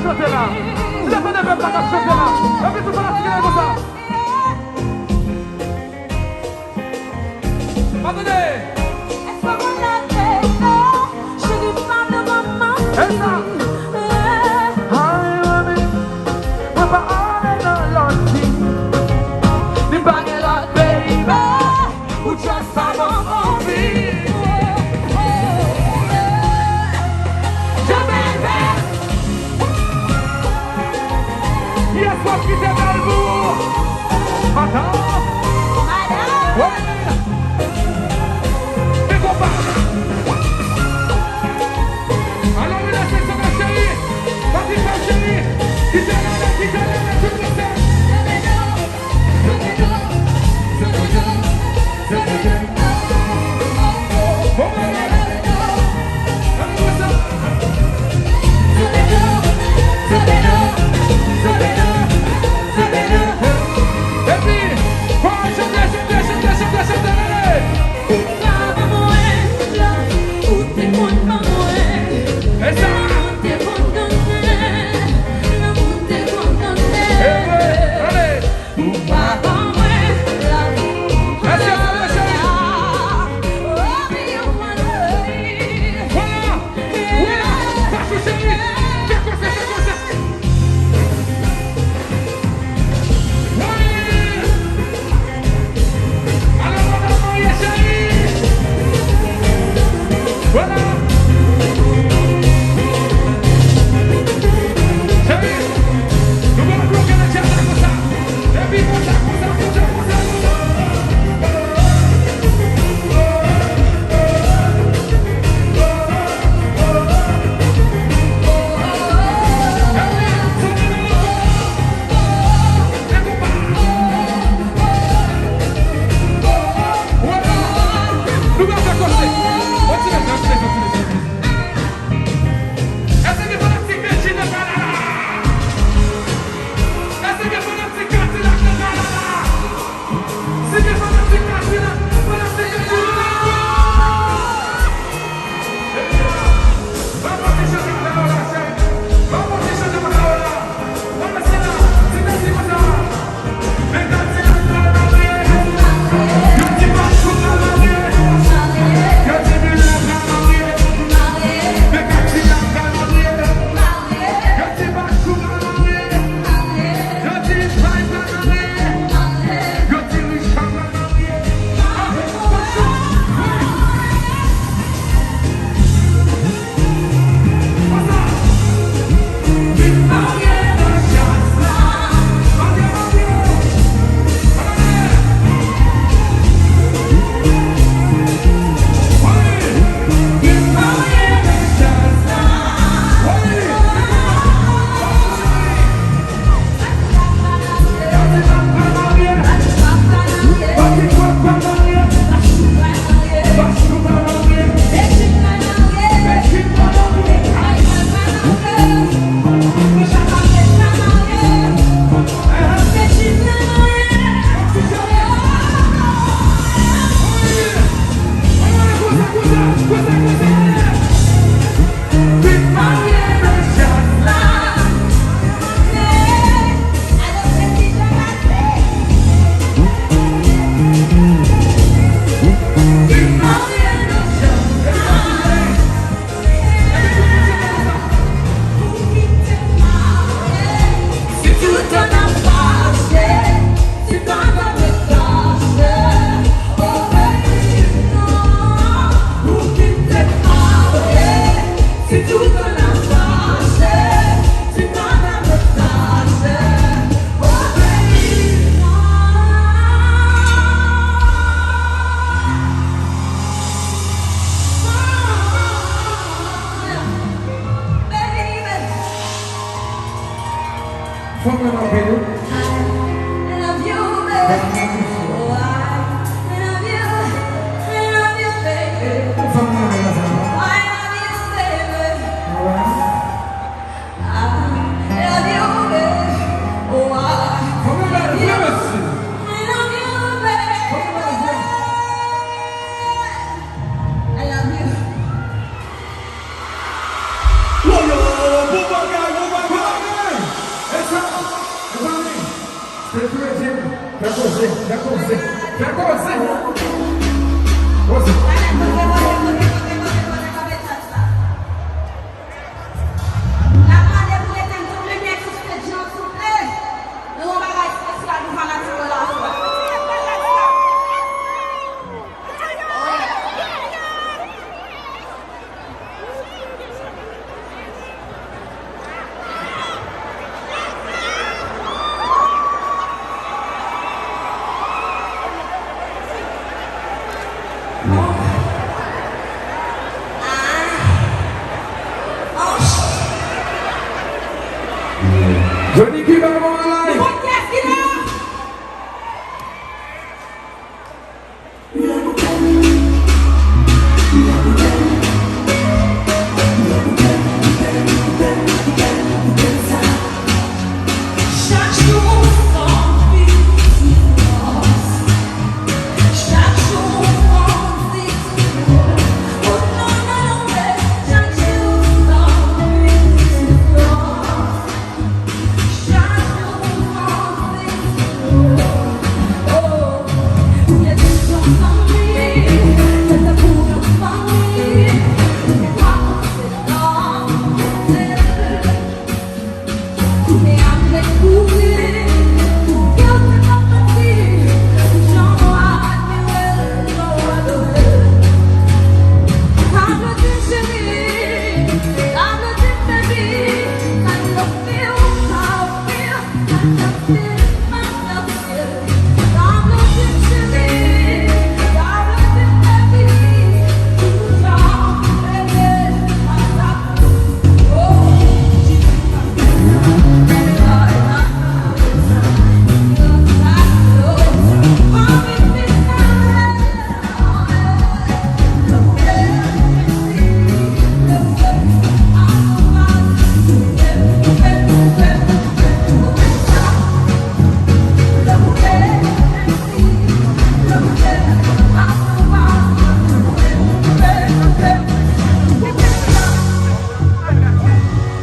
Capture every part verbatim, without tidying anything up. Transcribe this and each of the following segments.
Chante la. Leve de pèp la k ap chante la. Epi tout fanatik la konsa. Atande. Esa. Ay, mami. Mwen pa ale nan lòt team. Ni pa gen lòt baby. Ou just sa mwen anvi. Jamaica. Kiyès w ap kite bèl pou ou? Madanm. Madanm. Wi. Men konpa. Alò, wi, la seksyon, cheri. Pati fè, cheri. Kite l ale, kite l ale, tout pase. Ou pa ban mwen lavi pou mwen. Vwala! Wi! Kachou cheri! Fè konsa, fè konsa! Wi! Alò, madanm marye cheri! Vwala! Cheri! Nou pral bloke nan djaz la konsa. Epi konsa, konsa, konsa, konsa, konsa. Epi, nou pral fè kòse. Èske gen fanatik Bedjine nan kay la? Èske gen fanatik Kadilak nan kay la? Si gen fanatik Kadilak, fanatik Bedjine nan kay la! Ban mwen ti chante pou la, cheri. Ban mwen ti chante pou la. Fò mwen anpil wi. I love you, baby. Oh, I love you. I love you, baby. Fò mwen anpil sa. I love you, baby. Alright. I love you, baby. Oh, I love you. Fò mwen anpil, fò mwen anpil. I love you, baby. Fò mwen anpil. I love you. Woyo, bon bagay, bon bagay. Fè koze, fè koze, fè koze. Koze. N ap mande pou etenn tout limyè sou stage lan, souple. Nou gen yon bagay espesyal pou fanatik yo la aswè. Johnny Cuba, bon bagay.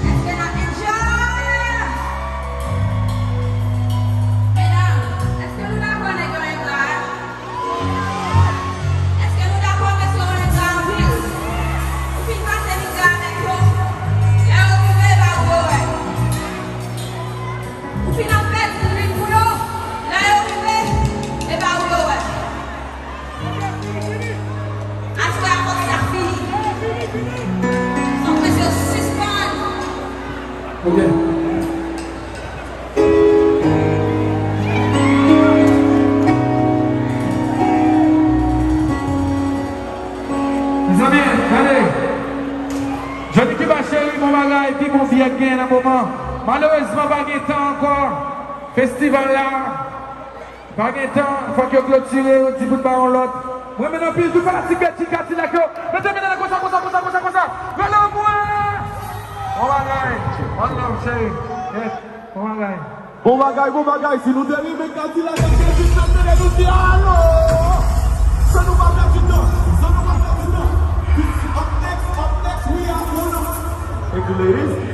Èske n ap enjoy? Medam, èske nou dakò nèg yo engra? Èske nou dakò mesye yo engra anpil? Ou fin pase mizè avèk yo. Lè yo rive, e pa ou yo wè. Ou fin ap pèdi lin pou yo. Lè yo rive, e pa ou yo wè. Aswè a fòk sa fini. Fòk mesye yo sispann. Ok. Mezanmi, gade. Johnny Cuba cheri, bon bagay, pi bon biyè k genyen nan moman. Malerezman, pa gen tan ankò. Festival la pa gen tan, fòk yo klotire, yo di pou n ba yon lòt. Mwen renmen anpil tout fanatik Bèlchik Kadilak yo. Mete men nan konsa, konsa, konsa, konsa, konsa. Rele mwen. Bon bagay. One love, cheri. Yes. Bon bagay. Bon bagay, bon bagay. Si nou te rive Kadilak ak Bèlchik, fè tande nou di alo. San nou pa pèdi tan. San nou pa pèdi tan. Up next, up next, we are gonna. Thank you, ladies.